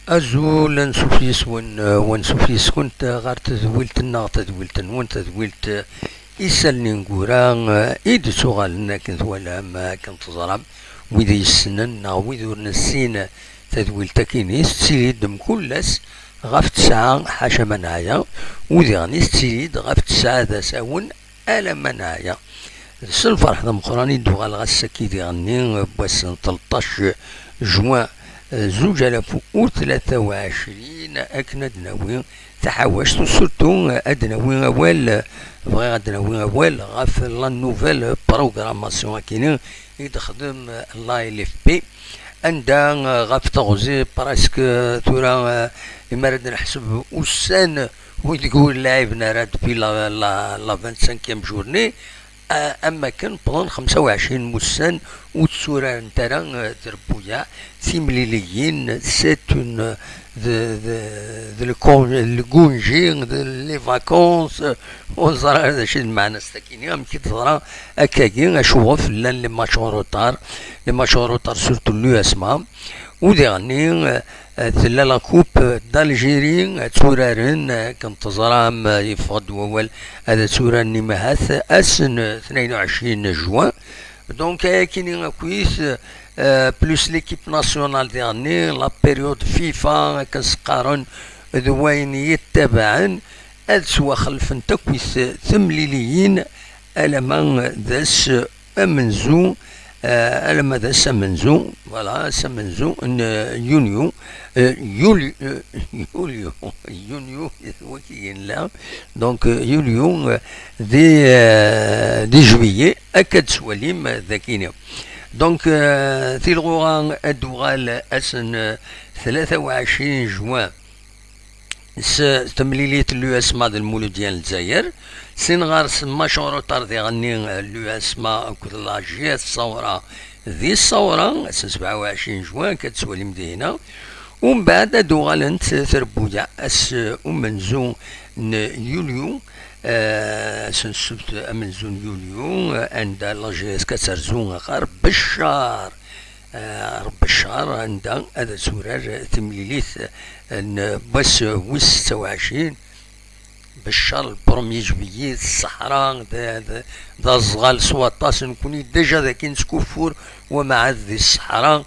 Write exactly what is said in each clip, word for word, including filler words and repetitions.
Azul, ansuf yes-wen, eh, wansuf yes-kent, eh, ɣer tedwilt-nneɣ, tadwilt-nwen, tadwilt, eh, Isallen ineggura, eh, i d-ttuɣalen akken twalam, eh, akken teẓram, wid yessnen neɣ wid ur nessin, eh, tadwilt akkin-is, tettili-d mkul ass ɣef tesɛa, ḥaca ma neɛya, u diɣen-is tettili-d ɣef tesɛa d asawen alamma neɛya. S lferḥ d ameqqran i d-uɣaleɣ ass-agi diɣenni, n wass n tleṭṭac juin, zuǧ alaf u tlata u ɛecrin, akken ad d-nawi taḥawact, u surtout ad d-nawi awal, bɣiɣ ad d-nawi awal ɣef la nouvelle programmation akini i d-texdem la L F P, anda, ɣef teɣzi, presque, tura, imi ara d-neḥseb ussan, wid ur lɛiben ara depuis la, la, la vingt-cinquième journée, a-, am wakken wwḍen xemsa u ɛecrin n wussan ur tturarent ara, eh, trebbuyaɛ timliliyin. C'est une, de, de, de le con-, le congé, de les vacances, ur ẓriɣ ara d acu i d lmeɛna-s takini, amek i d-teḍra akkagi, acuɣef llan les matchs en retard, les matchs en retard, surtout l'U S M A. U diɣenni, eh, tella la Coupe d'Algérie, eh, tturaren, eh, akken teẓram, eh, yeffeɣ-d wawal ad tturaren imahat ass n, eh, tnayen u ɛecrin juin. Donc, ayakini akkit, eh, plus l'équipe nationale diɣenni, la période FIFA, akken s-qqaren, d wayen yettabaɛen, ad ttwaxelfent akkit temliliyin, alama d ass amenzu, eh, alama d ass amenzu, voilà, ass amenzu n, eh, yunyu, eh, yuli-, eh, yulyu, yunyu, waki yella, donc, eh, yulyu, eh, di, eh, di juillet, akka d-twalim, eh, dakini. Donc, eh, tilɣuɣa ad d-tuɣal ass n, eh, tlata u ɛecrin juin, s temlilit n l'U S M A d Lmuludya n Lezzayer. Sin ɣer-s match en retard diɣenni, eh, l'U S M A akked la G S Ṣawra di Ṣawra, ass n sebɛa u ɛecrin juin, akka d-twalim dihina. Umbeɛd ad d-uɣalent trebbuyaɛ ass, eh, umenzu n yulyu, eh, ass n ssebt amenzu n yulyu, eh, anda la G S ad terzu ɣer Beccar. Eh, Rebbi cceṛ, anda ad turar timlilit, eh, n wass wis setta u ɛecrin, Beccar, le premier juillet, d ṣṣeḥra, d, d, d aẓɣal s waṭas, nekkni déjà d akin nettkufur, wa mɛad di ṣṣeḥra,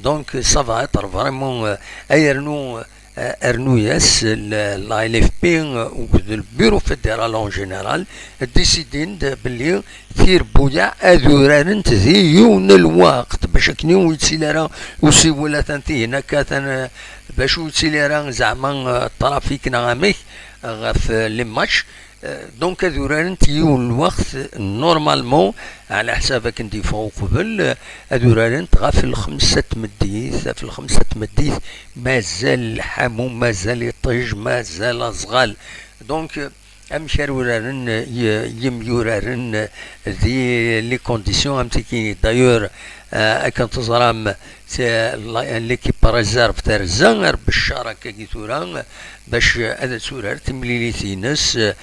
donc ça va être vraiment, eh, ay rnu, eh, rnu-yas l-, la L F P, eh, akked le Bureau fédéral en général, décidin-d belli tirebbuyaɛ ad urarent di yiwen n lweqt, bac akken ur yettili ara usiwel atan tihin akka, atan, eh, bac ur yettili ara zeɛma, eh, ṭrafik neɣ amek, eh, ɣef, eh, les matchs. Eh, donc ad urarent yiwen n lweqt, normalement, ɛla ḥsab akken d-yeffeɣ uqbel, eh, ad urarent ɣef lxemsa n tmeddit, ɣef lxemsa n tmeddit, mazal lḥamu, mazal iṭij, mazal aẓɣal. Donc, eh, amek ara uraren, eh, y-, yimyuraren, eh, di les conditions am tikini. D'ailleurs, eh, akken teẓram, c'est la, l'équipe réserve terza, ar Beccar akkagi tura, bac ad turar timlilit-ines, eh,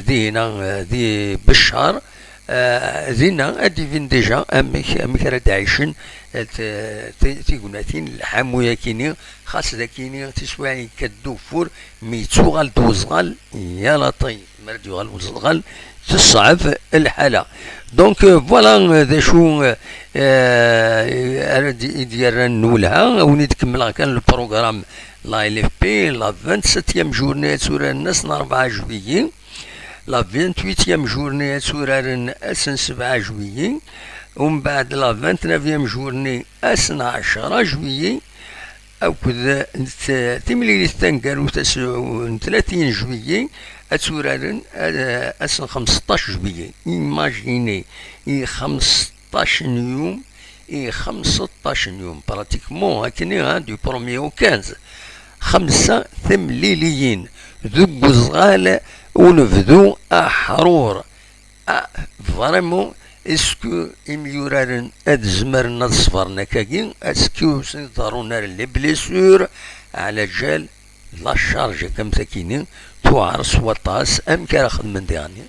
dihina, eh, di Beccar. Eh, dinna ad d-ibin déjà amek, amek ara d-ɛicen, eh, t-, t-, tignatin, lḥamu yakini, xas d akini tiswiɛin yekka-d ugeffur, mi yettuɣal-d uzɣal, ya laṭif, mi ara d-yuɣal uzɣal, teṣɛeb lḥala. Donc, euh, voilà, euh, d acu, euh, euh, ara d-, i d-yerran n welha, a wen-id-kemmleɣ kan le programme, la L F P, la vingt-septième journée ad turaren ass n rebɛa juillet, la vingt-huitième journée ad turaren ass n sebɛa juillet, umbeɛd la vingt-neuvième journée ass n ɛecra juillet, akked t-, timlilit taneggarut ass n tlatin juillet ad turaren, eh, ass n xemseṭṭac juillet. Imaginez, i xemseṭṭac n yum, i xemseṭṭac n yum, pratiquement, akken, hein, du premier au quinze. Xemsa temliliyin deg uzɣal unebdu aḥrur. Ah, vraiment, est-ce que imyuraren ad zemren ad ṣebren akkagi? Est-ce que ur sen-iḍerrun ara les blessures? Ɛla ǧal, la charge, am takini, tuɛer s waṭas. Amek ara xedmen diɣenni?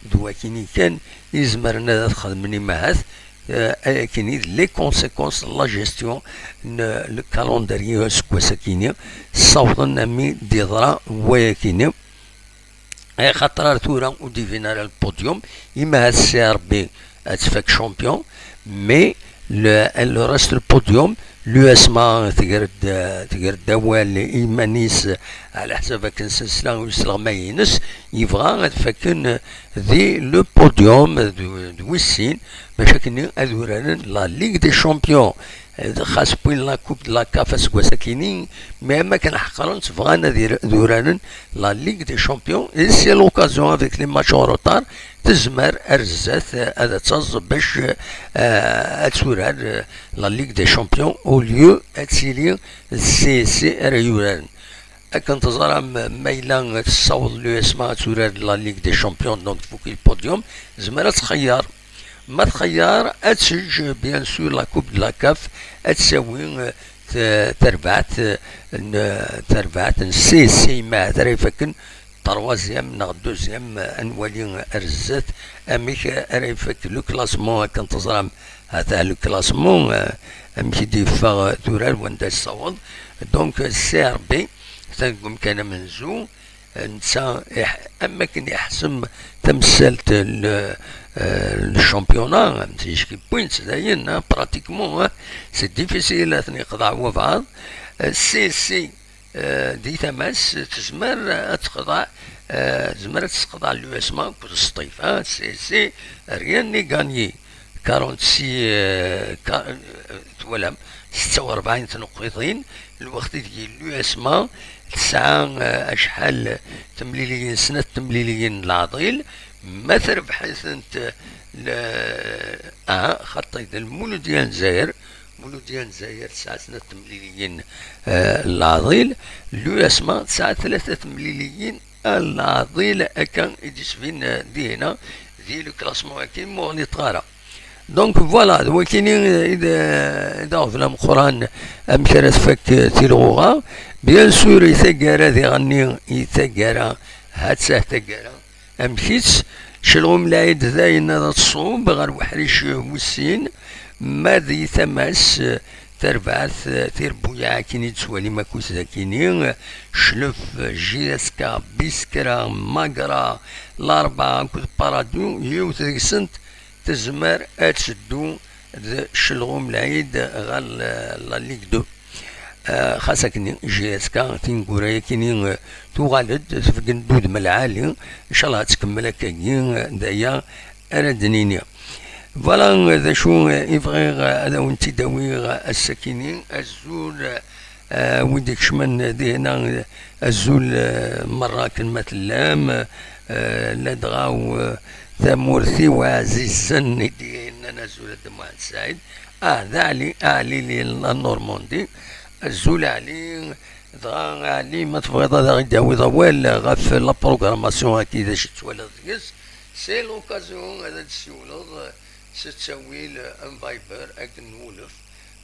D wakini kan i zemren ad xedmen imahat, euh, ayakini d les conséquences de la gestion n le calendrier aseggas-akini, ssawḍen ami d-yeḍra wayakini. Axaṭer ar tura ur d-ibin ara le podium, ima ahat C R B ad tfak champion, mais le, le reste le podium, l'U S M A tger-d, tger-d awal i iman-is, ɛla ḥsab akken s-, sla i usleɣmay-ines, yebɣa ad fakken di le podium d, d wis sin, bac akken ad uraren la Ligue des Champions. Xas wwin la Coupe de la CAF aseggas-akini, mais am akken ḥeqren-tt, bɣan ad ir-, ad uraren la Ligue des Champions, et c'est l'occasion avec les matchs en retard, tezmer ar zdat, eh, ad taẓ bac, eh, ad turar, eh, la Ligue des Champions au lieu ad tili d C S C ara yuraren. Akken teẓram, ma yella tessaweḍ l'U S M A ad turar la Ligue des Champions, donc tfuk le podium, tezmer ad txeyyer. Ma txeyyer, ad teǧǧ, bien sûr, la Coupe de la CAF, ad tsawi, eh, t-, tarbaɛt, eh, n, tarbaɛt n C S C, ma ara ifakken troisième neɣ deuxième, eh, ad nwali ar zdat amek ara ifak le classement, akken teẓram, ata le classement, eh, amek i d-yeffeɣ, eh, tura ar wanda yessaweḍ. Donc, eh, C R B, atan deg umkan amenzu, eh, netta iḥ-, am akken iḥsem tamsalt n, eh, n championnat, am ticki n points, dayen, hein, pratiquement, hein, c'est difficile ad ten-iqḍeɛ wabɛaḍ. Eh, C S C, eh, di tama-s, tezmer ad teqḍeɛ, eh, tezmer ad tesqeḍeɛ l'U S M A akked Sṭif, hein, C S C, rien n'est gagné. quarante-six, eh, ka-, eh, twalam, setta u rebɛin tneqqiḍin, lweqt ideg l'U S M A tesɛa, eh, acḥal temliliyin, snat temliliyin n leɛḍil, ma trebḥ-itent, eh, le-, ah, xaṭi, d Lmuludya n Lezzayer, Lmuludya n Lezzayer tesɛa snat temliliyin, eh, n leɛḍil, l'U S M A tesɛa tlata temliliyin n leɛḍil, akka i d-isbin, eh, dihina, di le classement-agi, m'ur ɣliṭeɣ ara. Donc voilà, d wakini, eh, i d, eh, i d aɣbel ameqqran amek ara tfak, eh, tilɣuɣa. Bien sûr, i taggara diɣenni, i taggara, ha-tt-ah taggara, amek-itt? Celɣum Lɛid dayen ad tṣub ɣer uḥric wis sin, ma di tama-s, eh, tarbaɛt, eh, tirebbuyaɛ akin i d-tettwalim akkit dakini, eh, Clef, eh, J S K, Biskra, Magra, Larebɛa akked Paradou, yiwet deg-sent tezmer ad teddu d Celɣum Lɛid ɣer la, la Ligue deux. Eh, xas akken J S K tineggura-yakini, eh, tuɣal-d, tebgen-d udem lɛali, ncallah ad tkemmel akkagi, eh, d aya ara d-nini. Voilà, eh, d acu, eh, i bɣiɣ, eh, ad awen-tt-id-awiɣ, eh, ass-akini. Azul, eh, Eh, wid ikecmen dihna, eh, azul, eh, merra akken ma tellam, eh, ladɣa, eh, tamurt-iw ɛzizen, i d-yennan azul a Dda Muḥend Saɛid. Ah, d Ɛli, Ɛli li la Normandie. Azul Ɛli, dɣa Ɛli, ma tebɣiḍ ad aɣ-id-tawiḍ awal ɣef la programmation-agi, d acu tettwaliḍ deg-s, c'est l'occasion ad d-tessiwleḍ, eh, s ttawil, eh, n Viber, akken nwulef.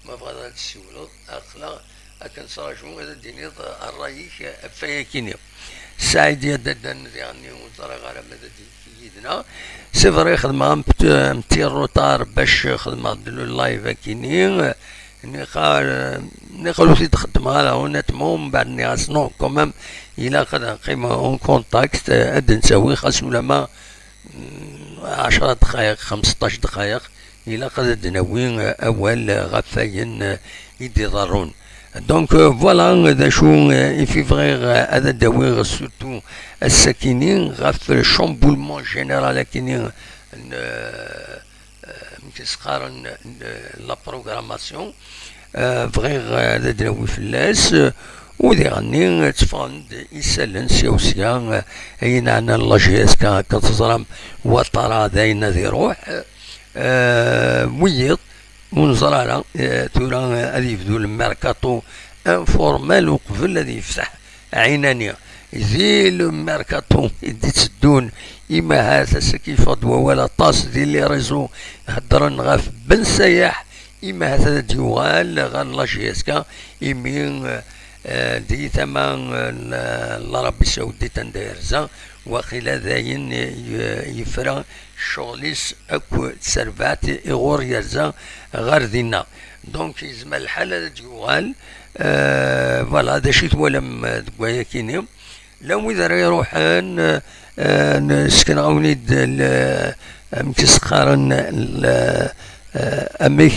Ma bɣiḍ ad d-tessiwleḍ, aql-aɣ akken nettraǧu ad d-tiniḍ ṛṛay-ik ɣef wayakini. Saɛid Yadadan diɣenni ur ẓriɣ ara ma ad d-yekki yid-neɣ. C'est vrai, xedmeɣ un petit, un petit retard bac xedmeɣ-d le live akini. Niqal, niqal ur t-id-xeddmeɣ ara, honnêtement, mbeɛd nniɣ-as non, quand même, ilaq ad neqqim en contact, ad d-nettawi xas ulama ɛecra dqayeq, xemseṭṭac dqayeq, ilaq ad d-nawi, eh, awal, eh, ɣef wayen, eh, i d-iḍerrun. Donc, eh, voilà, eh, d acu, eh, i fi bɣiɣ, eh, ad d-awiɣ surtout ass-akini ɣef le chamboulement général akini n, eh, eh, amek i s-qqaren, n, eh, la programmation. Eh, bɣiɣ, eh, ad d-nawi fell-as, eh, u diɣenni, eh, tteffɣen-d isallen sya u sya, eh, ayen ɛnan la J S K, akka teẓram, Ouattara d ayen ad iruḥ, eh, wiyiḍ, ur neẓri ara, eh, tura, eh, ad yebdu le mercato informel uqbel ad yefteḥ ɛinani. Di le mercato i d-itteddun, imahat ass-agi yeffeɣ-d wawal aṭas di les réseaux, heddren ɣef Ben Sayaḥ, imahat ad d-yuɣal ɣer la J S K, imi, eh, di tama, eh, n l'Arabie Saoudite anda yerza, waqila dayen yefra ccɣel-is akk d terbaɛt iɣur yerza ɣer dinna. Donc yezmer lḥal ad d-yuɣal. Euh, voilà, d acu i twalam deg wayakini? Llan wid ara iruḥen, euh, ssekneɣ-awen-id amek i s-qqaren, euh, amek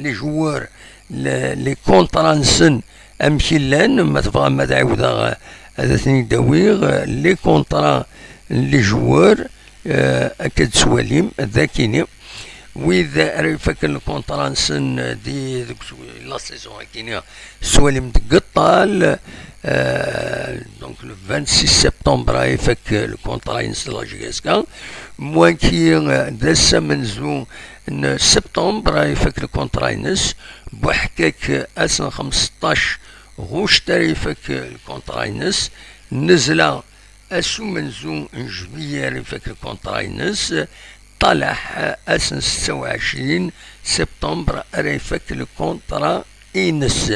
les joueurs, les contrats-nsen amek i llan. Ma tebɣam ad ɛiwdeɣ ad ten-id-awiɣ, les contrats, les joueurs, euh, akka d-twalim d akini. Wid ara ifaken lkunṭra-nsen di, deg la saison akini, tettwalim deg ṭṭal, euh, donc le vingt-six septembre ara ifak lkunṭra-ines de la J S K. Mwaki, euh, d ass amenzu n septembre ara ifak lkunṭra-ines. Buḥkak ass n xemseṭṭac ɣuct ara ifak lkunṭra-ines. Nezla ass umenzu n juillet ara ifak lkunṭra-ines. Ṭalaḥ ass n setta u ɛecrin septembre ara ifak lkunṭra-ines.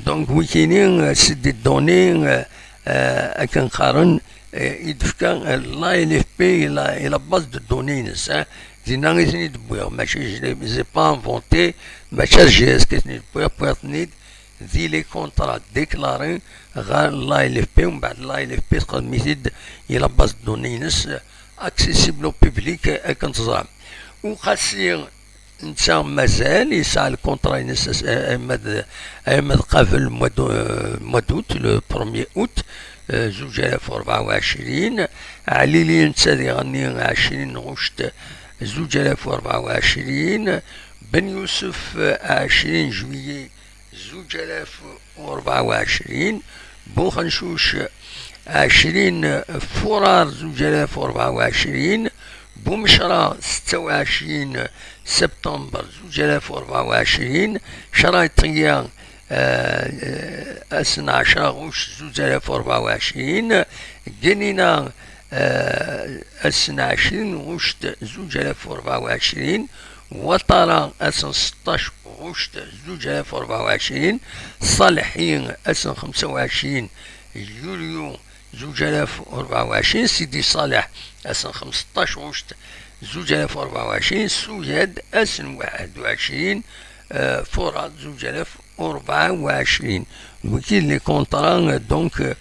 Donc wikini, euh, c'est des données, euh, euh, akken qqaren, euh, i d-tefka, euh, la L F P i la, i la base de données-ines, hein. Dinna i ten-id-wwiɣ, mačči, je les ai pas inventés, mačči d J S K i ten-id-wwiɣ, wwiɣ-ten-id di les contrats déclarés ɣer la L F P, umbeɛd la L F P texdem-it-id i la base de données-ines, euh, accessible au public, euh, akken teẓram. Uqasi netta mazal yesɛa lkunṭra-ines, euh, arma d, arma d qabel mois d', euh, mois d'août, le premier août, euh, zuǧ alaf u rebɛa u ɛecrin. Ɛlili netta diɣenni ɛecrin ɣuct zuǧ alaf u rebɛa u ɛecrin. Ben Yusef, euh, ɛecrin juillet zuǧ alaf u rebɛa u ɛecrin. Buxencuc ɛecrin furar zuǧ alaf u rebɛa u ɛecrin. Bumecra setta u ɛecrin septembre zuǧ alaf u rebɛa u ɛecrin. Craṭiya, euh, ass n ɛecra ɣuct zuǧ alaf u rebɛa u ɛecrin. Genina, euh, ass n ɛecrin ɣuct zuǧ alaf u rebɛa u ɛecrin. Watara ass n seṭṭac ɣuct zuǧ alaf u rebɛa u ɛecrin. Ṣaleḥi ass n xemsa u ɛecrin yulyu zuǧ alaf u rebɛa u ɛecrin. Sidi Ṣaleḥ ass n xemseṭṭac ɣuct zuǧ alaf u rebɛa u ɛecrin. Suyad ass n waḥed u ɛecrin, euh, fuṛaḍ zuǧ alaf u rebɛa u ɛecrin. Wiki les contrats, euh, donc, euh,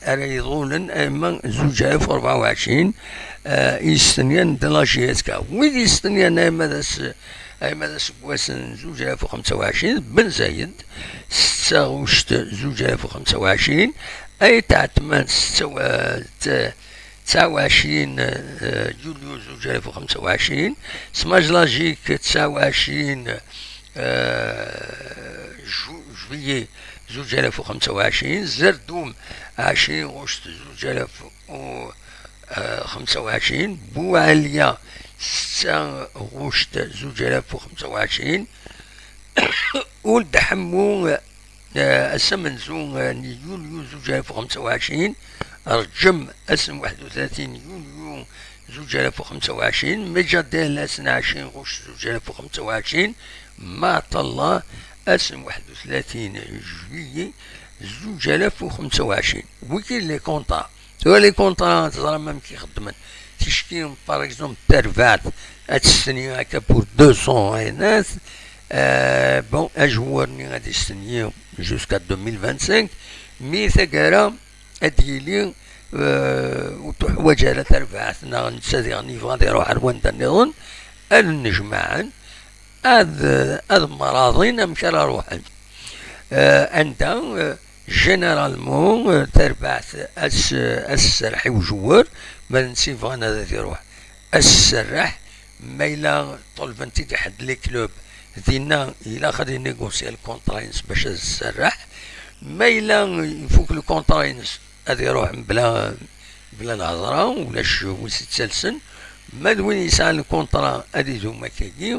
ara iḍulen arma zuǧ alaf u rebɛa u ɛecrin, eh, i yestenyan de la J S K. Wid yestenyan arma d as-, arma d aseggas n zuǧ alaf u xemsa u ɛecrin, Ben Zayed, setta ɣuct zuǧ alaf u xemsa u ɛecrin, Ayt Ɛetman, setta u, eh, t-, tesɛa u ɛecrin, eh, yulyu zuǧ alaf u xemsa u ɛecrin, Smaj Lajik, tesɛa u ɛecrin, eh, ju-, juillet zuǧ alaf u xemsa u ɛecrin, Zerdum ɛecrin ɣuct zuǧ alaf u xemsa u ɛecrin, Buɛalya setta ɣuct zuǧ alaf u xemsa u ɛecrin, Uld Ḥemmu, eh, ass amenzu, eh, n yulyu zuǧ alaf u xemsa u ɛecrin, Rǧem ass n waḥed u tlatin yulyu zuǧ alaf u xemsa u ɛecrin, Mejadel ass n ɛecrin ɣuct zuǧ alaf u xemsa u ɛecrin, Maɛṭalla ass n waḥed u tlatin juillet zuǧ alaf u xemsa u ɛecrin. Wiki les contrats. Tura les contrats teẓram amek i xeddmen. Ticki, par exemple, tarbaɛt ad testeni akka pour deux cents aynas. Euh, bon, ajewwur-nni ad yesteni jusqu'à deux mille vingt-cinq. Mi taggara ad yili, euh, ur tuḥwaǧ ara tarbaɛt, neɣ netta diɣen yebɣa ad iruḥ ar wanda nniḍen, ad nnejmaɛen, ad, ad mraḍin amek ara ruḥen. Euh, anda, euh, généralement, euh, tarbaɛt ad s-, ad s-serreḥ i ujewwer, ma d netta yebɣan ad, ad iruḥ, ad s-serreḥ. Ma yella ṭulben-t-id ḥedd les clubs, dinna ilaq ad inégocier lkunṭra-ines bac ad s-serreḥ. Ma yella ifuk lkunṭra-ines, ad iruḥ mebla, mebla lhedra, ulac win s-ittalsen. Ma d win yesɛan lkunṭra ad idum akkagi,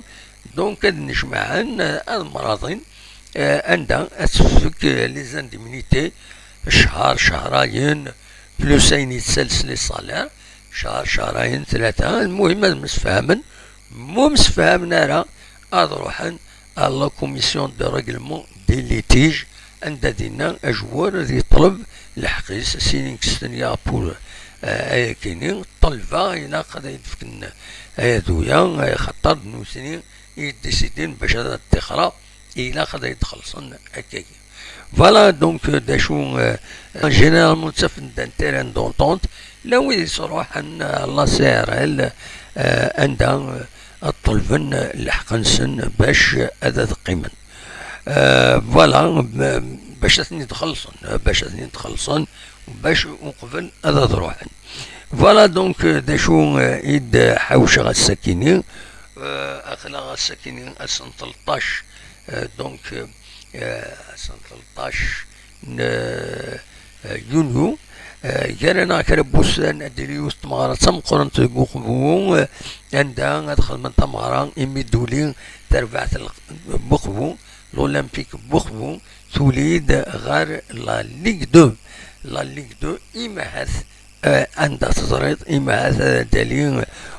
donc ad nnejmaɛen, ad mraḍin, eh, anda ad tefk, eh, les indemnités, ccher, cehrayen, plus ayen yettales les salaires, ccher, cehrayen, tlata, lmuhim ad msefhamen. Ma ur msefhamen ara, ad ruḥen à la commission de règlement des litiges, anda dinna ajwur ad yeṭleb lḥeqq-is, sini kkes-ten ya pour, eh, ayakini, ṭṭelba ilaq ad ay-d-fken ayadu-ya, eh, xaṭer d nutni i yeddécidin bac ad ṭṭixreɣ, ilaq ad ay-d-xellṣen akkagi. Voilà, donc, euh, d acu, euh, généralement ttafen-d un terrain d'entente, la wid yettruḥen, euh, la C R L, euh, anda, euh, ad ṭelben lḥeqq-nsen bac ad, ad qqimen. Euh, voilà, m-, bac ad ten-id-xellṣen, bac ad ten-id-xellṣen, bac uqbel ad, ad ruḥen. Voilà, donc, euh, d acu, euh, i d-ḥawceɣ ass-akini. Euh, aql-aɣ ass-akini ass n tleṭṭac, euh, donc, euh, ass n tleṭṭac n, euh, yunyu. Euh, gar-aneɣ kra n wussan ad d-tili yiwet n tmeɣra d tameqqrant deg Uqbu, euh, anda ad xedmen tameɣra imi d-tuli terbaɛt n Uqbu, l'Olympique n Uqbu, tuli-d ɣer la Ligue deux. La Ligue deux, imahat, euh, anda teẓriḍ, imahat ad d-tali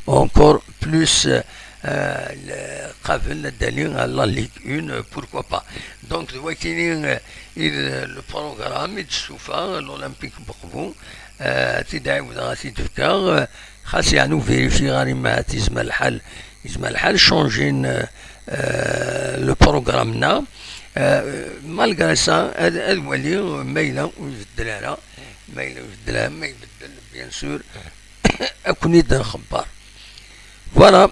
encore plus, euh, euh, le, qabel ad d-tali la Ligue un, euh, pourquoi pas. Donc, d wakini, euh, i d le programme i d-tessufa l'Olympique n Uqbu, euh, ad t-id-ɛiwdeɣ, ad t-id-fkeɣ, euh, xas yeɛni ur vérifier ara, imahat yezmer lḥal, yezmer lḥal changer, euh, euh, le programme-nneɣ. Euh, malgré ça, ad, ad waliɣ ma yella ur ibeddel ara, ma yella ur ibeddel ara, ma ibeddel, bien sûr, ad ken-id-nxebber. Voilà.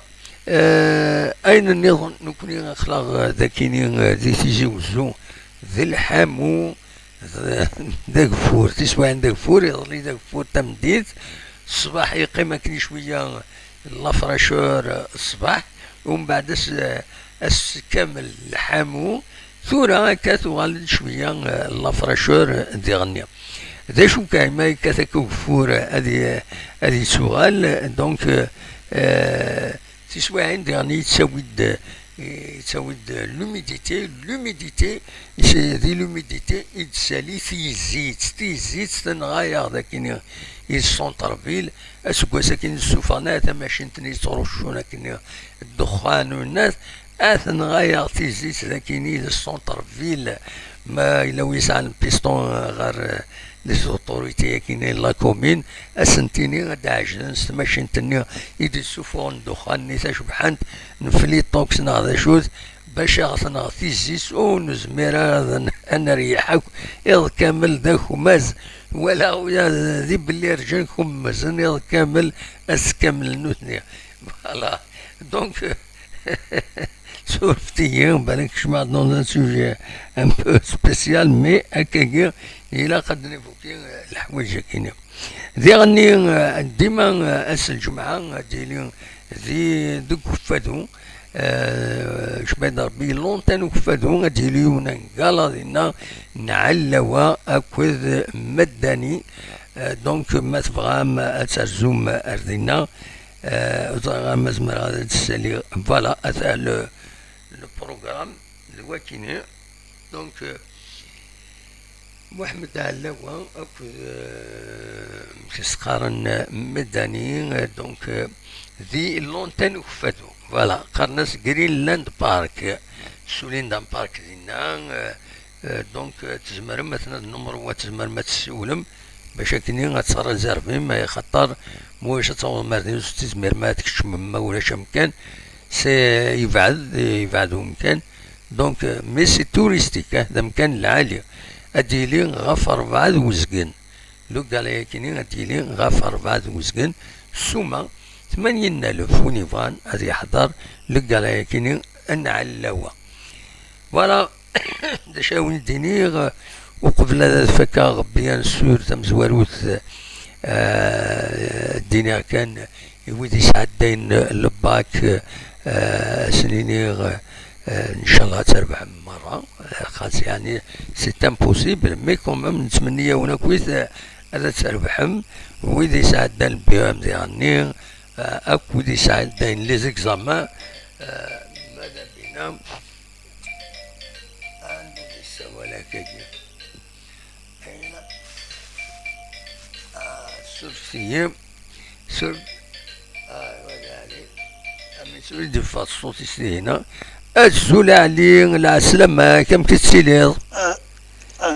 Euh, ayen nniḍen, nekkni aql-aɣ, euh, d akini, euh, di Tizi Wezzu, d lḥamu, d, d ageffur, tiswiɛin d ageffur, iḍelli d ageffur tameddit, ṣṣbeḥ yeqqim akken cwiya la fraîcheur, euh, ṣṣbeḥ, umbeɛd ass, euh, ass kamel lḥamu, tura akka tuɣal-d cwiya, euh, la fraîcheur, euh, diɣenni. D acu kan, ma yekkat akka ugeffur, euh, ad y-, ad yettuɣal, donc, euh, euh, tiswiɛin diɣenni yettawi-d, euh, yettawi-d l'humidité, l'humidité, c'est di l'humidité i d-tsali tizit, tizit tenɣa-yaɣ d akini i centre-ville, aseggas akini ssufɣen ara tamacint-nni yettruccun akini ddexxan u nnat, ad tenɣa-yaɣ tizit d akini d centre-ville, ma yella wi yesɛan piston ɣer, euh, les autorités akini la commune, ad sen-tini ad d-ɛejlen s tmacint-nni i d-yessuffuɣen ddexxan-nni tacebḥant, n flitox neɣ d acu-t, bac ad ɣ-tenɣ tizit, ur nezmir ara ad n-, ad neryeḥ akk, iḍ kamel d akemmaz, wala ula d ibelli rǧan kemmzen iḍ kamel, ass kamel nutni. Voilà. Donc, surfet-iyi, balak kecmeɣ dans un sujet un peu spécial, mais akkagi, ilaq ad d-nivuki, euh, leḥwayeǧ-agi-nni. Diɣenni, euh, dima, euh, ass n lǧemɛa, ad d-yili di, deg Ukeffadu, euh, cbayed Rebbi, l'antenne Ukeffadu, ad d-yili yiwen n gala dinna, n Ɛellawa akked Maddani. Euh, donc, ma tebɣam ad terzum ar dinna, euh, ur ẓriɣ ara ma zemreɣ ad d-ssaliɣ. Voilà, ata le, le programme d wakini. Donc, euh, Muḥemmed Ɛellawa akked, euh, amek i s-qqaren, euh, Maddani, euh, donc, euh, di l'antenne Ukeffadu. Voilà, qqaren-as Greenland Park. Ssulin-d un park dinna, euh, euh, donc, euh, tzemrem ad tnad numru wa, tzemrem ad tessiwlem, bac akkenni ad tṛazervim, axaṭer ma ulac ad tawḍem ar din, ur tezmirem ad tkecmem, ma ulac amkan, c'est, yebɛed, yebɛed umkan. Donc, euh, mais c'est touristique, hein, d amkan lɛali. Ad d-yili ɣef rebɛa d uzgen. Le gala-yakini ad d-yili ɣef rebɛa d uzgen. Ssuma, tmanyin n alef win yebɣan ad yeḥḍer le gala-yakini n Ɛellawa. Voilà, d acu ara wen-d-iniɣ, uqbel ad, ad fakeɣ, bien sûr, tamezwarut, euh, d-iniɣ kan, i wid yesɛeddayen le bac, euh, ad sen-iniɣ, euh, ncallah ad trebḥem merra, euh, xas yeɛni c'est impossible, mais quand même nettmenni-yawen akkit, euh, ad trebḥem, wid yesɛeddan le B E M diɣenni, euh, akk wid yesɛeddayen les examens, euh, mada bina, anda d-yessawal akkagi. Ayla. Ah, surfet-iyi. Sur-, ah, wala Ali. Amin, sur-, d-yeffeɣ ṣṣut-is di hina. Azul a Ali, lɛeslama-k, amek i tettiliḍ? Ah, ah,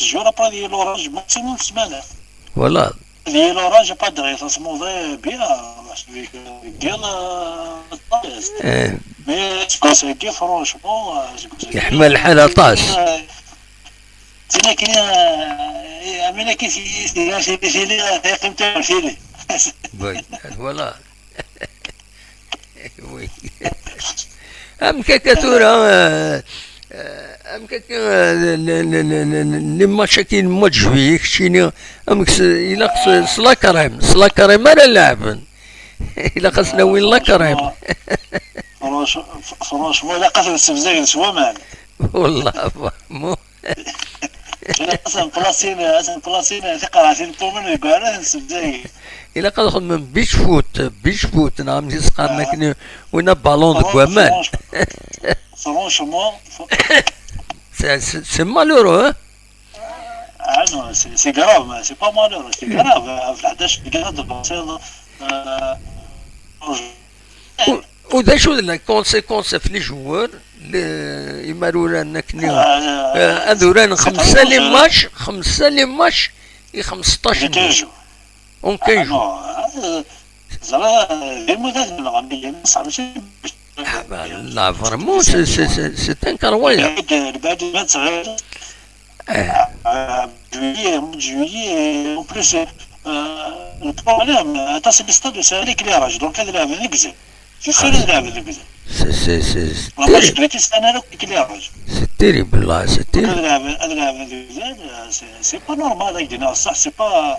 quatre jours, après, il y a l'orage, maximum semaine. Voilà. Il y a l'orage, pas de rétablissement, bien, je vais dire, euh, eh, mais c'est quoi, c'est que, franchement, euh, c'est que c'est que, yeḥma lḥal aṭas. Euh, c'est là qu'il y a, euh, mais là, qu'est-ce qu'il y a, c'est, c'est, c'est, c'est, c'est, c'est, c'est, c'est, voilà. Oui. Amek akka tura, eh, eh, amek akka, eh, n- n- n- n- n- n- les matchs-agi n mois de juillet, keččini, amek s- ilaq s- s la crème, s la crème ara leɛben. Ilaq ad s-nawi la crème. Franch- Franchement, ilaq ad ten-ssebzagen s waman. Wallah, vraiment. Ilaq ad sen-plasin, ad sen-plasin tiqerɛatin n waman deg waɛrar ad ten-ssebzagen. Ilaq ad xedmen beach foot, beach foot, neɣ amek i s-qqaren akken, win a ballon deg waman. Franchement, C'est c'est- c'est malheureux, hein? Ah non, c'est c'est grave, c'est pas malheureux, c'est grave. Ɣef leḥdac deg-a ad tebṣiḍ, euh, U d acu d la conséquence ɣef les joueurs, les imaruran akkenni, euh, ad uran xemsa les matchs, xemsa les matchs i xemseṭṭac n quinze jours. En quinze jours. Ẓriɣ d imudad nneɣ, mais ça, mačči. Ah, bah, là, vraiment, c'est c'est- c'est- c'est incroyable. Lbadi ma tɣiḍ. Juillet, mois de juillet, en plus, euh, le problème, aṭas n les stades ur sɛin ara éclairage, donc ad lɛeben deg uzal. C'est sûr ad lɛeben deg uzal. C'est c'est- c'est- c'est Match terrible. Ur sɛin ara akk éclairage. C'est terrible, là, c'est Donc ad terrible. lɛeben, ad lɛeben deg uzal, euh, c'est c'est pas normal, ad k-d-iniɣ ṣṣeḥ, c'est pas,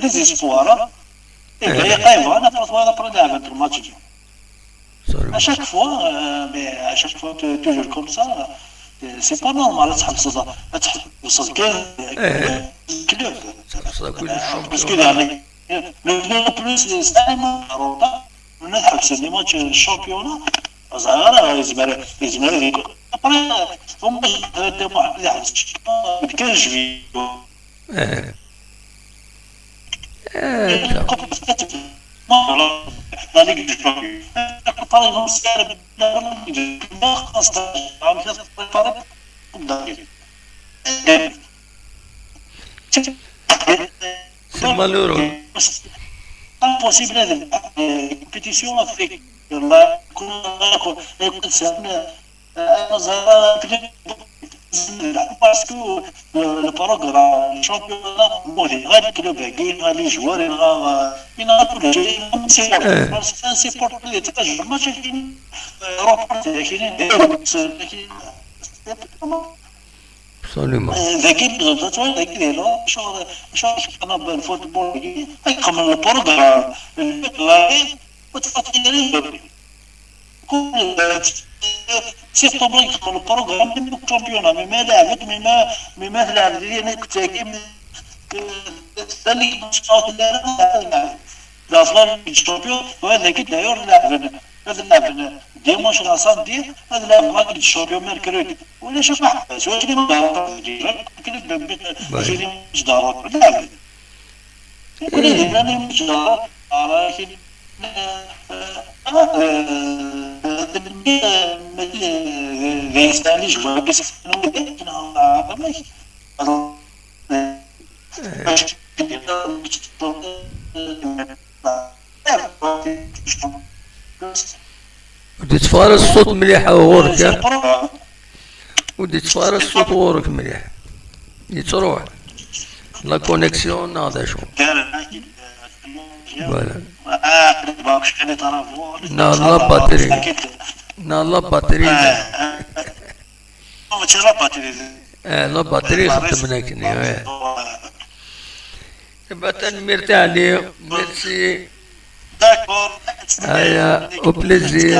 les espoirs, hein. Et bien, quand même, on a pas le droit de prendre avec le match. À chaque fois, euh, mais à chaque fois, tu- toujours comme ça, C'est pas normal ad tḥebseḍ, ad tḥebseḍ kan club. Parce que يعني, le plus, c'est ça, ad tḥebseḍ les matchs championnat. Ẓer ara, yezmer, yezmer ad yeqqel. Après, Muḥend ad yeḥbes kan juillet. La Ligue des Champions. Par exemple, c'est la Ligue des Champions. C'est malheureux. Impossible de compétition africaine. Parce que le, le programme, le championnat, il y a les clubs, il y a les joueurs, il y a, il y a tous les, c'est insupportable. C'est un match qui reporté, qui Absolument. Dagi, dagi, dagi, شغل، شغل الفوتبول، يخمم البروغرام، البيت لاين، وتفاصيل. كل سيبتمبر يدخل البروغرام من الشامبيونا، مي ما لعبت، مي ما، مي ما تلعب ديالي كنت كيما اللي ماتش لا لا لا لا لا الشامبيون، وهذا كي داير لعبنا، هذا لعبنا ديمونش لا سامدي، هذا لعب ماتش الشامبيون ميركرودي. ولا شوف ما حبس، واش اللي ما ضرب؟ كي نبدا بيت، واش اللي مش ضرب؟ لعب. يقول لي: "أنا مش ضرب". ودي تفارس الصوت مليح ɣur-k، ها؟ ودي تفارس الصوت ɣور-k مليح. يتروح. La connexion ناض شو. Voilà. ناض la batterie. ناض la batterie. ماشي la batterie. اه، la batterie خدمنا كني. تبعت الميرتي عليه. Merci. D'accord. هيا، au plaisir.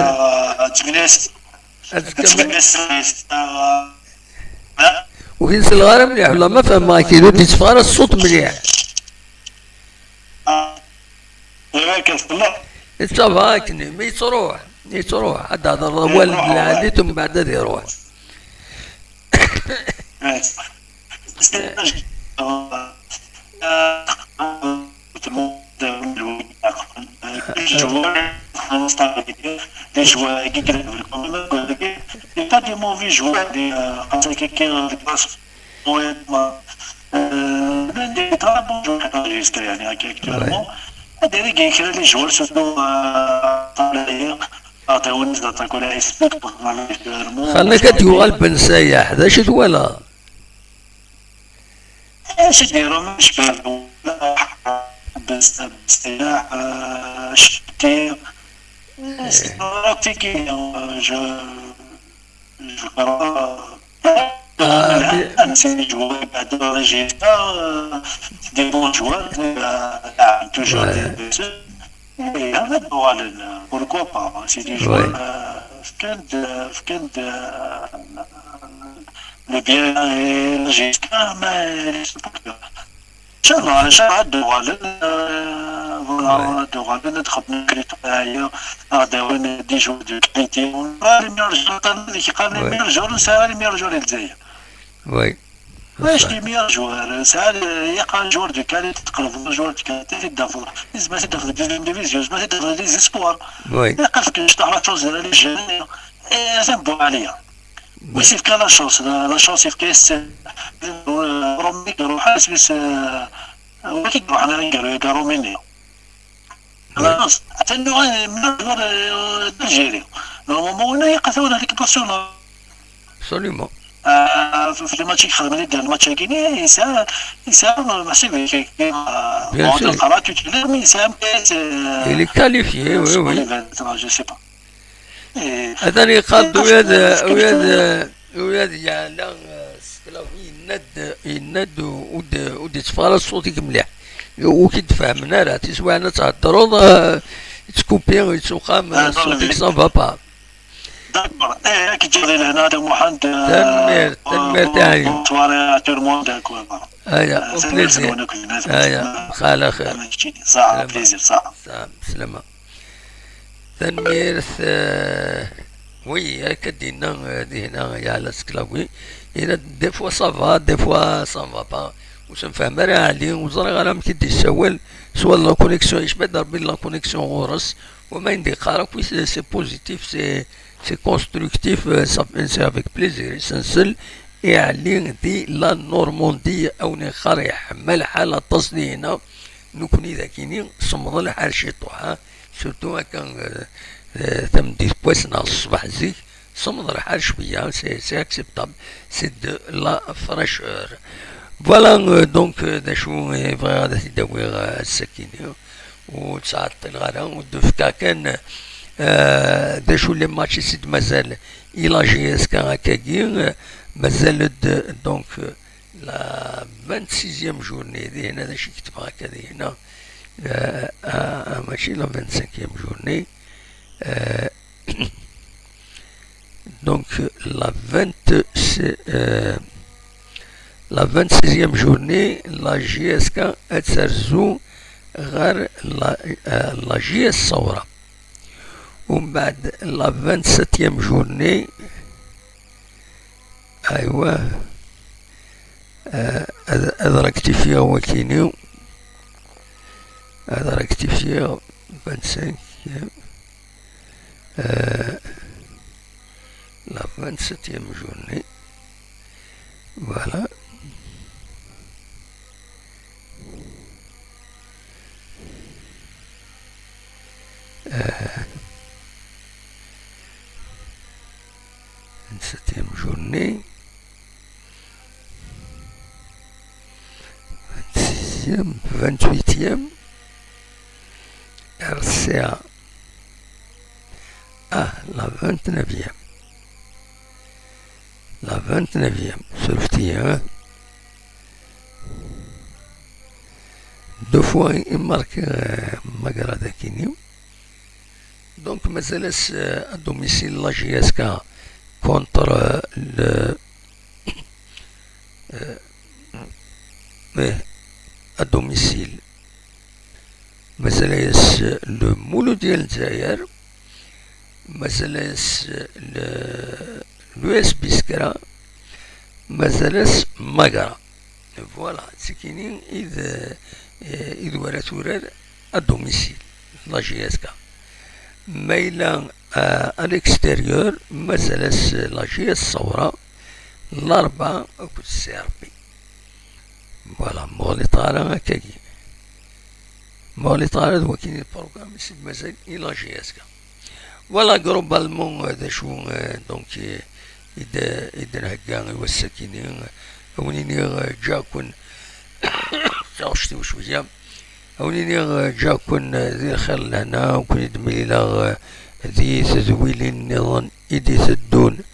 وفين الغرام مليح والله ما فهم، ما كاين، ودي تفارس الصوت مليح. ايوا كتسمع؟ Ça va كني، ما يتروح، يتروح. عاد هذا والد العادي ثم بعد هذا يروح. Des joueurs qui étaient pas des mauvais joueurs, des, euh, des très bons joueurs, يعني, actuellement. هذا اللي كاين كاين les joueurs surtout, euh, عطيوني زعما تاكل ايس بيك. خليك تيوغال بن سياح، هذا شي دوالة. اش يديروا؟ مش بالو. بس، بس، آه، شتي. تيكي، آه، جو، جو كرا. آه، نسيت جوار بعد ريجيستا، آه، دي بون جوار، آه، لاعب توجور دي بيسو. إيه، هذا الدوالن، بوركوا با، سي دي جوار، آه، في كان د-، في كان د-، آه، لو بيان، آه، ريجيستا، ما، إن شاء الله، إن شاء الله، عاد دوغالن، آه، فوالا، عاد دوغالن، تخدم كريت معايا، عاد وين دي جوار دو كاليتي. راه لي ميور جور، تاع اللي كيقال لي ميور جور، نسى لي ميور جور الجزائر. وي. واش لي ميور جوار؟ ساعة يقع جوار دو كاليتي، تقرب جوار دو كاليتي، تدافع. زعما تدافع ديزيام ديفيزيون، زعما تدافع لي زيسبوار. وي. يقف كي شطح لا تشوز على الجنة. إيه، زين بو عليا. وي. ويسيف كان لا شونس، لا، لا شونس يفكا يس-، رومي يروح، اسميس، آه، وكي يروح، أنا نقول يا رومينيا. خلاص، حتى إنه من الجزائر. نورمالمون وين يقثون هذيك برشلونة. Absolument. آه، في في الماتش اللي خدم لي، الماتش اللي كاين، يسا، يسا، ماشي بيان سور. القرار توتيلير، مي يسا، إلي كاليفيي، وي، وي. جو سي با. إيه. هذا اللي قال إيه، وياد، بس وياد، وياد يعلى، آه، سكلاف، يند، يند ود، ود يتفارس صوتك مليح. وكي تفهمنا راه تسوى أنا تهضروا، آه، تكوبي، يتسوقام، آه، صوتك سان فا با. D'accord. Eh, ad k-ǧǧeɣ di lehna, a Muḥend. Tanemmirt, tanemmirt, a Ɛli. Bonne soirée à tout le monde, quoi. Aya, au plaisir. Aya, xala xir. Saɛa, plaisir, saɛa. Saɛa, slama. Tanemmirt, eh, oui, akka d-yenna, eh, dihna, yeɛla sklawi. Yenna, des fois ça va, des fois ça ne va pas. Ur s-nefhem ara Ɛli, ur ẓriɣ ara amek i d-yessawal, s wa la connexion, yecba-d Rebbi la connexion ɣur-s, wama i d-yeqqar akk, c'est, c'est positif, c'est, c'est constructif, euh, ça, c'est avec plaisir i s-nsel i Ɛli di la Normandie, a wen-iqqar iḥma lḥal aṭas dihna, nekni d akini, semmeḍ lḥal ciṭuḥ, ha. Surtout akka, euh, euh, tameddit n wass neɣ ṣṣbeḥ zik, semmeḍ lḥal cwiya, c'est, c'est acceptable, c'est de la fraîcheur. Voilà, euh, donc, euh, d acu i bɣiɣ ad t-id-awiɣ, euh, ass-akini, ur ttɛeṭṭileɣ ara, ur d-fkeɣ kan, euh, d acu les matchs i d-mazal i la J S K akkagi, euh, mazal-d, donc, euh, la vingt-sixième journée, dihna d acu i ketbeɣ akka dihna, euh, ah, ah, mačči la vingt-cinquième journée, euh, donc la vingt, c'est, euh, la vingt-sixième journée, la J S K ad terzu ɣer la, euh, la J S Saura. Umbeɛd la vingt-septième journée, aywa, euh, ad, ad rectifier wakini, ad rectifier vingt-cinq, euh, la vingt-septième journée. Voilà. Euh, vingt-septième journée. Vingt-sixième, vingt-huitième. R C A. Ah, la vingt-neuvième. La vingt-neuvième. Surfti, hein. Deux fois i marqué, euh, Magra d akini. Donc, mazal-as, euh, à domicile la J S K contre, euh, le, euh, mais à domicile. Mazal-as le Mouloudia Lezzayer, mazal-as le, l'U S Biskra, mazal-as Magra. Voilà, d tikini i d, eh, i d wara turar à domicile, la J S K. Ma yella, eh, à l'extérieur, mazal-as la J S Saura, Larba akked Serbi. Voilà, ma ɣliṭeɣ ara akkagi. Ma ɣliṭeɣ ara d wakin i lprogram i s-d-mazal i la J S K. Voilà, globalement, euh, d acu, euh, donc, euh, i d-, i d-nhegga i wass-akini. Ad wen-iniɣ, euh, ǧǧiɣ-ken, taɣect-iw cwiya. Ad wen-iniɣ, euh, ǧǧiɣ-ken, euh, di lxir lehna, ad ken-id-mlileɣ, euh, di tedwilin nniḍen i d-iteddun.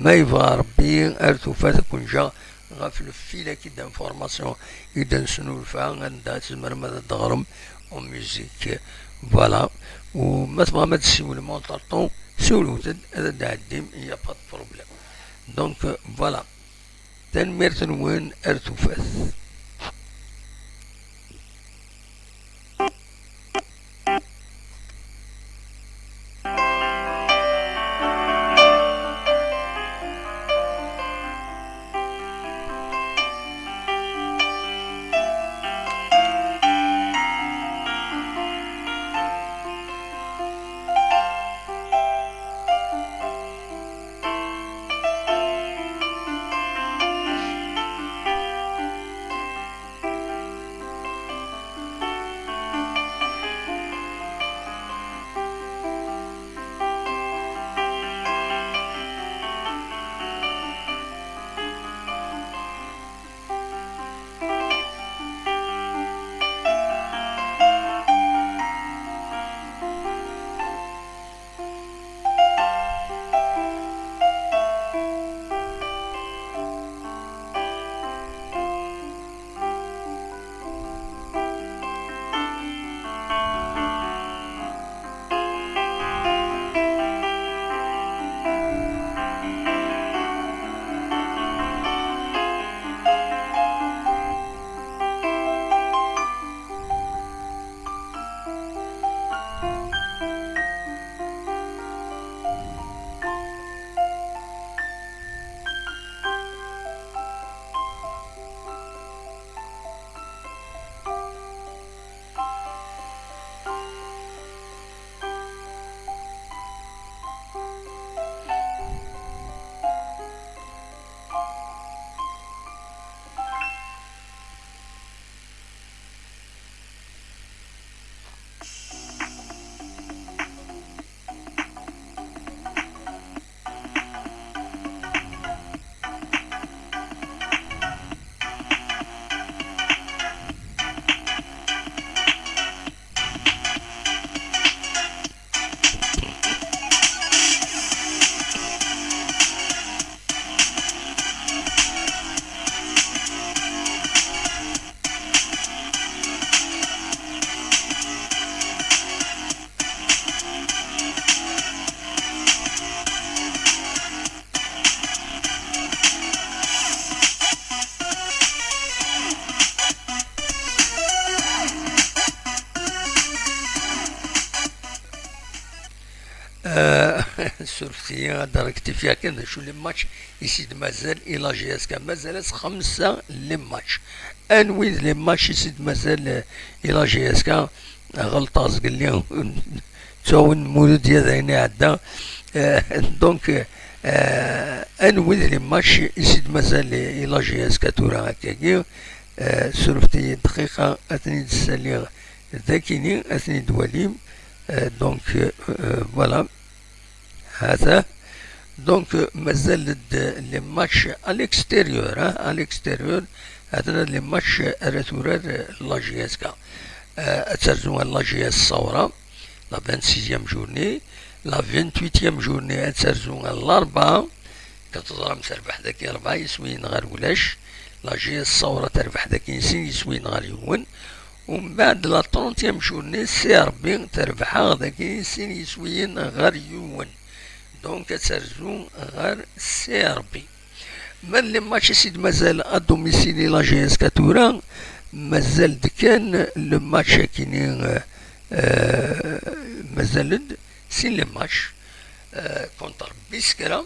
Ma yebɣa Rebbi, ar tufat ad ken-ǧǧeɣ ɣef le filet-agi d'information i d-nesnulfa, anda tzemrem ad d-teɣrem en musique. Voilà. U ma tebɣam ad tessiwlem entre-temps, siwlewt-d, ad d-tɛeddim, il y a pas de problème. Donc, euh, voilà. Tanemmirt-nwen, ar tufat. Surfet-iyi, ad rectifier kan d acu les matchs i s-d-mazal i la J S K. Mazal-as xemsa les matchs. Anwi d les matchs i s-d-mazal, eh, i la J S K? Ɣelṭeɣ zgelli. Ttwawen Mulud ya d ayen iɛedda. Eh, donc, eh, anwi d les matchs i s-d-mazal i la J S K tura akkagi? Eh, surfet-iyi dqiqa, ad ten-id-ssaliɣ dakini, ad ten-id-twalim. Eh, donc, eh, eh, voilà. Hata. Donc, euh, mazal-d les matchs à l'extérieur, hein, à l'extérieur, hata les matchs ara turar, euh, la J S K. Euh, ad terzu ɣer la J S Sawra, la vingt-sixième journée, la vingt-huitième journée ad terzu ɣer Larbɛa, ka teẓram terbeḥ dagi rebɛa yiswiyen ɣer ulac, la J S Sawra terbeḥ dagi sin yiswiyen ɣer yiwen, Umbeɛd la trentième journée, si Rebbi terbeḥ-aɣ dagi sin yiswiyen ɣer yiwen. Donc, ad terzu ɣer si Rebbi. Ma d les matchs i s-d-mazal à domicile i la J S K tura, mazal-d kan le match akini, euh, euh, mazal-d sin les matchs, euh, contre Biskra,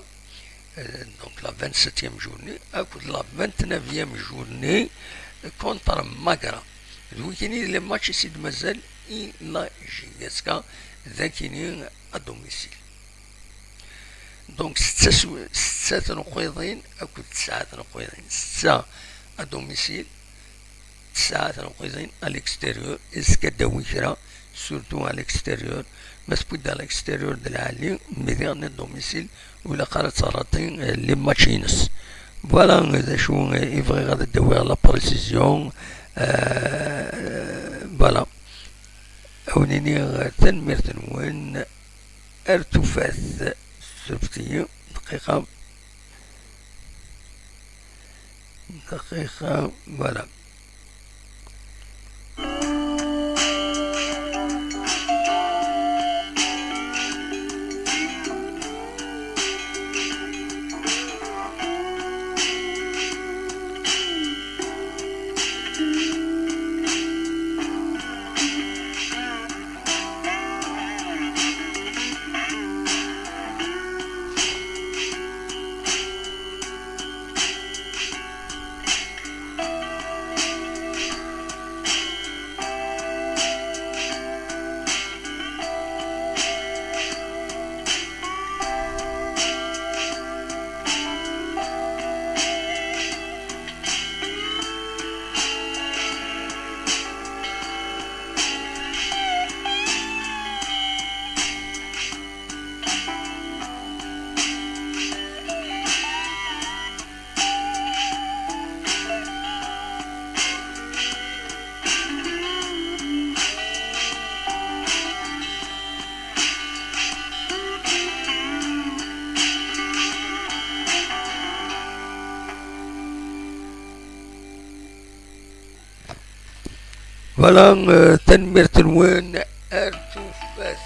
euh, donc la vingt-septième journée, akked la vingt-neuvième journée, euh, contre Magra. D wikini les matchs i s-d-mazal i la J S K, d akini à domicile. Donc, setta s-, setta tenqiḍin akked tesɛa tenqiḍin. Setta à domicile, tesɛa tenqiḍin à l'extérieur, est-ce que ad d-tawi kra, surtout à l'extérieur? Ma tewwi-d à l'extérieur d lɛali, mais diɣen à domicile, ur ilaq ara ad terraṭi, euh, les matchs-ines. Voilà, euh, d acu, euh, i bɣiɣ ad d-awiɣ la précision. Euh, voilà. Ad wen-iniɣ, euh, tanemmirt-nwen. Ar tufat. Surfet-iyi dqiqa. Dqiqa, voilà. Voilà, euh, tanemmirt-nwen, ar tufat.